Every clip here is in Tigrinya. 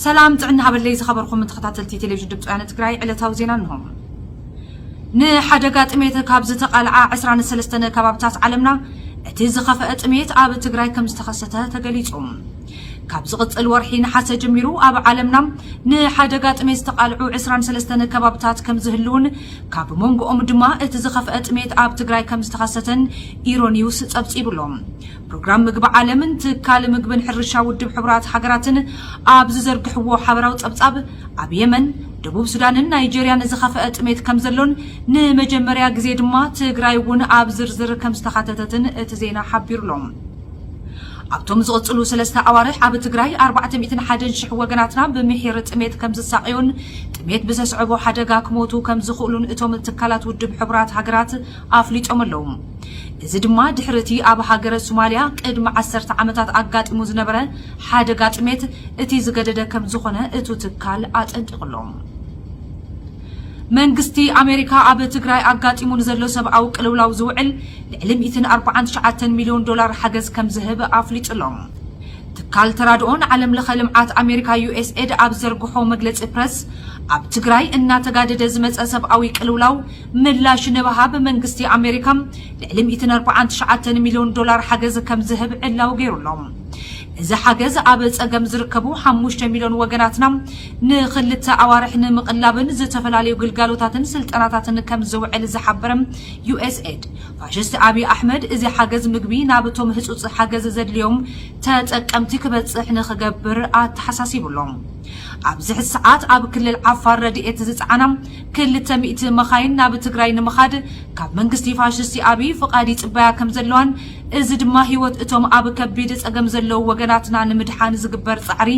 ሰላም ጥዕና ሃበለይ ዝኸበርኩም ተኸታተልቲ ቴሌቪዥን ድምፂ ወያነ ትግራይ፣ ዕለታዊ ዜና እንሆ። ንሓደጋ ጥሜት ካብ ዝተቓልዓ ዕስራን ሰለስተን ከባብታት ዓለምና እቲ ዝኸፈአ ጥሜት ኣብ ትግራይ ከም ዝተኸሰተ ተገሊጹ። ካብ ዝቕጽል ወርሒ ነሓሰ ጀሚሩ ኣብ ዓለምና ንሓደጋ ጥሜት ዝተቓልዑ ዕስራን ሰለስተን ከባብታት ከም ዝህልውን ካብ መንጎኦም ድማ እቲ ዝኸፈአ ጥሜት ኣብ ትግራይ ከም ዝተኸሰተን ኢሮኒውስ ጸብጺቡ ኣሎ። ፕሮግራም ምግቢ ዓለምን ትካል ምግብን ሕርሻ ውድብ ሕቡራት ሃገራትን ኣብ ዝዘርግሕዎ ሓበራዊ ጸብጻብ፣ ኣብ የመን፣ ደቡብ ሱዳንን ናይጄርያን ዝኸፈአ ጥሜት ከም ዘሎን ንመጀመርያ ግዜ ድማ ትግራይ እውን ኣብ ዝርዝር ከም ዝተኻተተትን እቲ ዜና ሓቢሩ ኣሎ። ኣብቶም ዝቕጽሉ ሰለስተ ኣዋርሕ ኣብ ትግራይ ኣርባዕተ ሚእትን ሓደን ሽሕ ወገናትና ብምሒር ጥሜት ከም ዝሳቐዩን ጥሜት ብዘስዕቦ ሓደጋ ክሞቱ ከም ዝኽእሉን እቶም ትካላት ውድብ ሕቡራት ሃገራት ኣፍሊጦም ኣለዉ። እዚ ድማ ድሕሪ እቲ ኣብ ሃገረ ሶማልያ ቅድሚ ዓሰርተ ዓመታት ኣጋጢሙ ዝነበረ ሓደጋ ጥሜት እቲ ዝገደደ ከም ዝኾነ እቱ ትካል ኣጠንቂቑ ኣሎ። መንግስቲ ኣሜሪካ ኣብ ትግራይ ኣጋጢሙ ንዘሎ ሰብኣዊ ቅልውላው ዝውዕል ልዕሊ ሚእትን ኣርባዓን ትሽዓተን ሚልዮን ዶላር ሓገዝ ከም ዝህብ ኣፍሊጡ ኣሎ። ትካል ተራድኦን ዓለም ለኸ ልምዓት ኣሜሪካ ዩ ኤስ ኤድ ኣብ ዘርግሖ መግለጺ ፕረስ፣ ኣብ ትግራይ እናተጋደደ ዝመጸ ሰብኣዊ ቅልውላው ምላሽ ንምሃብ መንግስቲ ኣሜሪካ ልዕሊ ሚእትን ኣርባዓን ትሽዓተን ሚልዮን ዶላር ሓገዝ ከም ዝህብ ዕላዊ ገይሩ ኣሎ። እዚ ሓገዝ ኣብ ጸገም ዝርከቡ ሓሙሽተ ሚልዮን ወገናትና ንኽልተ ኣዋርሕ ንምቕላብን ዝተፈላለዩ ግልጋሎታትን ስልጠናታትን ከም ዝውዕል ዝሓበረ ዩ ኤስ ኤድ፣ ፋሽስት ኣብይ ኣሕመድ እዚ ሓገዝ ምግቢ ናብቶም ህጹጽ ሓገዝ ዘድልዮም ተጠቀምቲ ክበጽሕ ንኽገብር ኣተሓሳሲቡ ኣሎ። ኣብዚ ሕዚ ሰዓት ኣብ ክልል ዓፋር ረድኤት ዝጸዓና ክልተ ሚእቲ መኻይን ናብ ትግራይ ንምኻድ ካብ መንግስቲ ፋሽስቲ ኣብይ ፍቓድ ይጽበያ ከም ዘለዋን፣ እዚ ድማ ህይወት እቶም ኣብ ከቢድ ጸገም ዘለዉ ወገናትና ንምድሓን ዝግበር ጻዕሪ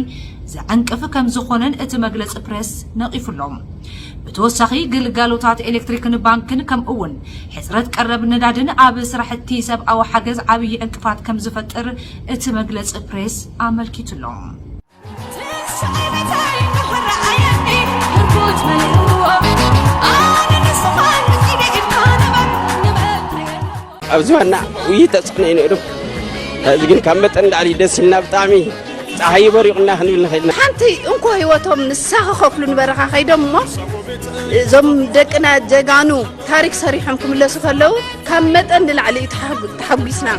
ዘዕንቅፍ ከም ዝኾነን እቲ መግለጺ ፕሬስ ነቒፉ ኣሎ። ብተወሳኺ ግልጋሎታት ኤሌክትሪክን ባንክን ከምኡ እውን ሕጽረት ቀረብ ነዳድን ኣብ ስራሕቲ ሰብኣዊ ሓገዝ ዓብዪ ዕንቅፋት ከም ዝፈጥር እቲ መግለጺ ፕሬስ ኣመልኪቱ ኣሎ። ኣብዚ ዋና ውይይት ተጽዕኖ እዩ ነይሩ። እዚ ግን ካብ መጠን ንላዕሊ ደስ ኢልና፣ ብጣዕሚ ጸሓይ በሪቑና ክንብል ንኽእል ኢና። ሓንቲ እንኮ ህይወቶም ንሳ ክኸፍሉ ንበረኻ ከይዶም እሞ፣ እዞም ደቅና ጀጋኑ ታሪክ ሰሪሖም ክምለሱ ከለዉ ካብ መጠን ንላዕሊ እዩ ተሓጉ-፣ ተሓጒስና።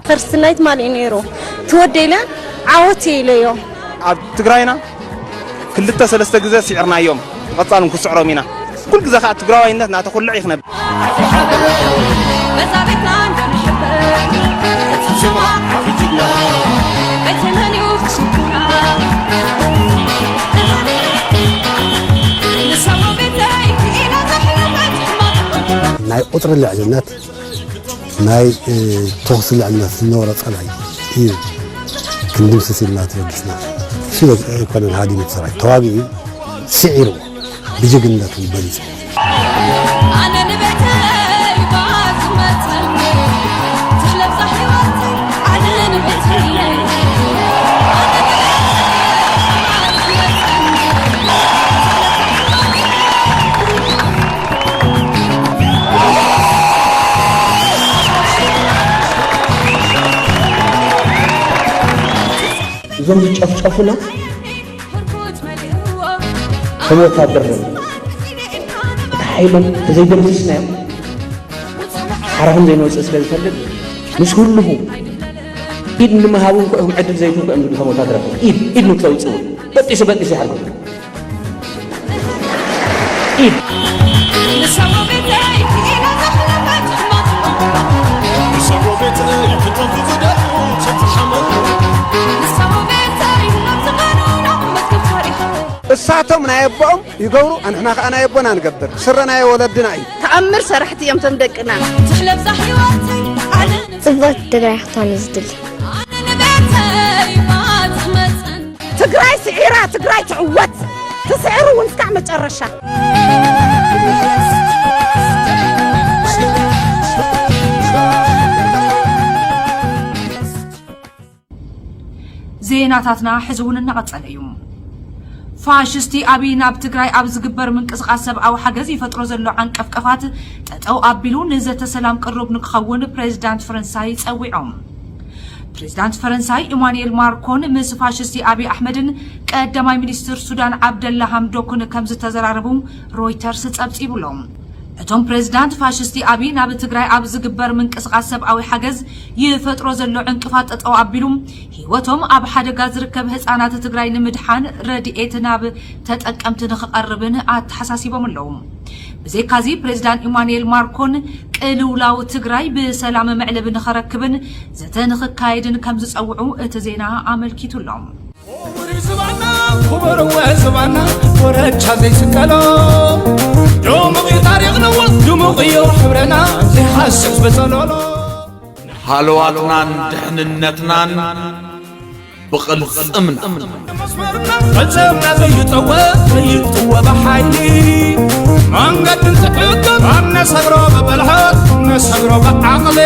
ፈርስት ናይት ማን እዩ ነይሩ? ትወደይለ ዓወት እየ ኢለዮ። ኣብ ትግራይና ክልተ ሰለስተ ግዜ ስዒርናዮም፣ ብቐጻል እውን ክስዕሮም ኢና። ኩሉ ግዜ ከኣ ትግራዋይነት እናተኹልዕ እዩ ክነብር። ናይ ቁጽሪ ልዕልነት፣ ናይ፣ እ፣ ተኹሲ ልዕልነት ዝነበሮ ጸላኢ እዩ ክንድምስስ ኢልና ተበጊስና። እሱ ኣይኮነን ሃዲሙ እቲ ሰራዊት፣ ተዋጊኡ፣ ስዒሩ፣ ብጅግንነቱ በሊጹ። ኣነ ንቤተይ ባዝመትን ትሕለብዛ ህይወተይ፣ ኣነ ንቤተይ እዞም ዝጨፍጨፉና ከም ወታደር እዮም። እቲ ሓይሎም ተዘይደምሲስናዮም ሓራኹም ዘይንወፅእ ስለ ዝፈልጥ ምስ ህልኹ ኢድ ንምሃቡ እንኳ እዮም ዕድል ዘይትንኩ እዮም ዝብሉ። ከም ወታደራት ኢድ ኢድ ንክተውፅኡ በጢሱ በጢሱ ይሓርኩም። ኢድ እሳቶም ናይ ኣቦኦም ይገብሩ፣ ኣንሕና ከኣ ናይ ኣቦና ንገብር። ስረ ናይ ወለድና እዩ። ተኣምር ሰራሕቲ እዮም እቶም ደቅና። ትሕለብዛ ህይወተይ ኣነ ጽብቕቲ ትግራይ ክትኮን እዩ ዝድሊ። ኣነ ንቤተይ ባጽሕ መጸን። ትግራይ ስዒራ፣ ትግራይ ትዕወት። ትስዕር እውን እስካዕ መጨረሻ። ዜናታትና ሕዚ እውን እናቐጸለ እዩ። ፋሽስቲ ኣብይ ናብ ትግራይ ኣብ ዝግበር ምንቅስቓስ ሰብኣዊ ሓገዝ ይፈጥሮ ዘሎ ዓንቀፍቀፋት ጠጠው ኣቢሉ ንዘተ ሰላም ቅሩብ ንክኸውን ፕሬዚዳንት ፈረንሳይ ጸዊዖም። ፕሬዚዳንት ፈረንሳይ ኢማኑኤል ማክሮን ምስ ፋሽስቲ ኣብይ ኣሕመድን ቀዳማይ ሚኒስትር ሱዳን ዓብደላ ሃምዶክን ከም ዝተዘራረቡ ሮይተርስ ጸብጺቡሎም። እቶም ፕሬዚዳንት ፋሽስቲ ኣብይ ናብ ትግራይ ኣብ ዝግበር ምንቅስቓስ ሰብኣዊ ሓገዝ ይፈጥሮ ዘሎ ዕንቅፋት ጠጠው ኣቢሉ ህይወቶም ኣብ ሓደጋ ዝርከብ ህፃናት ትግራይ ንምድሓን ረድኤት ናብ ተጠቀምቲ ንክቐርብን ኣተሓሳሲቦም ኣለዉ። ብዘይካዚ ፕሬዚዳንት ኢማኑኤል ማክሮን ቅልውላው ትግራይ ብሰላም መዕለቢ ንኸረክብን ዘተ ንኽካየድን ከም ዝፀውዑ እቲ ዜና ኣመልኪቱ ኣሎ። ክቡር ዝባና ክቡር ዝባና ወረቻ ዘይስቀሎ ድሙቕ እዩ ታሪኽና ድሙቕ እዩ ሕብረና ዘይሓስስ ብጸሎሎ ሃለዋትናን ድሕንነትናን ብቕልጽምና መስመርና ዕጽምና ዘይጠወ ዘይጥወ ብሓይሊ መንገድን ትዕግስትን ኣነሰግሮ ብብልሓት ኣነሰግሮ ብዓቕሊ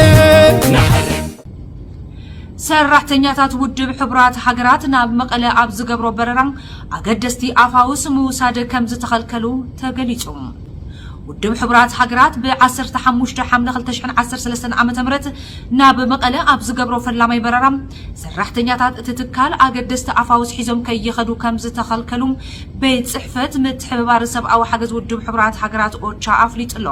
ሰራሕተኛታት ውድብ ሕቡራት ሃገራት ናብ መቐለ ኣብ ዝገብሮ በረራ ኣገደስቲ ኣፋውስ ምውሳድ ከም ዝተኸልከሉ ተገሊጹ። ውድብ ሕቡራት ሃገራት ብ15 ሓምለ 2013 ዓ.ም ናብ መቐለ ኣብ ዝገብሮ ፈላማይ በረራ ሰራሕተኛታት እቲ ትካል ኣገደስቲ ኣፋውስ ሒዞም ከይኸዱ ከም ዝተኸልከሉ ቤት ጽሕፈት ምትሕብባር ሰብኣዊ ሓገዝ ውድብ ሕቡራት ሃገራት ኦቻ ኣፍሊጡ ኣሎ።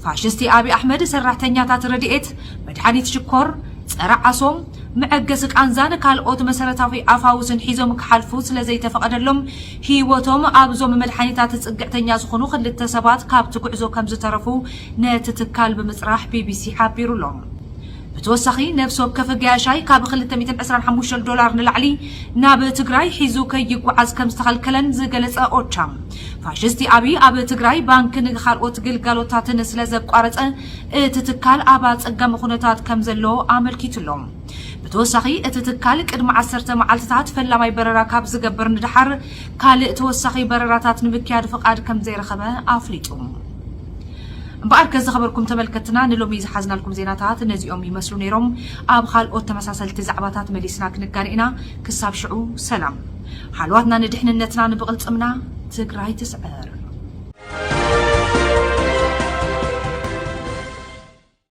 ፋሽስቲ ኣብይ ኣሕመድ ሰራሕተኛታት ረድኤት፣ መድሓኒት ሽኮር፣ ጸረ ዓሶ፣ መዐገሲ ቃንዛን ካልኦት መሰረታዊ ኣፋውስን ሒዞም ክሓልፉ ስለ ዘይተፈቐደሎም ህይወቶም ኣብዞም መድሓኒታት ጽግዕተኛ ዝኾኑ ክልተ ሰባት ካብቲ ጉዕዞ ከም ዝተረፉ ነቲ ትካል ብምጽራሕ ቢቢሲ ሓቢሩ ኣሎ። ብተወሳኺ ነፍሲ ወከፍ ገያሻይ ካብ 225 ዶላር ንላዕሊ ናብ ትግራይ ሒዙ ከይጓዓዝ ከም ዝተኸልከለን ዝገለጸ ኦቻ፣ ፋሽስቲ ኣብይ ኣብ ትግራይ ባንክን ካልኦት ግልጋሎታትን ስለ ዘቋረጸ እቲ ትካል ኣብ ኣጸጋሚ ኩነታት ከም ዘሎ ኣመልኪቱ ኣሎ። ብተወሳኺ እቲ ትካል ቅድሚ ዓሰርተ መዓልትታት ፈላማይ በረራ ካብ ዝገብር ንደሓር ካልእ ተወሳኺ በረራታት ንምክያድ ፍቓድ ከም ዘይረኸበ ኣፍሊጡ። እምበኣር ከዝኸበርኩም ተመልከትና ንሎሚ ዝሓዝናልኩም ዜናታት ነዚኦም ይመስሉ ነይሮም። ኣብ ካልኦት ተመሳሰልቲ ዛዕባታት መሊስና ክንጋነ ኢና። ክሳብ ሽዑ ሰላም። ሃለዋትና ንድሕንነትና ንብቕልጽምና ትግራይ ትስዕር።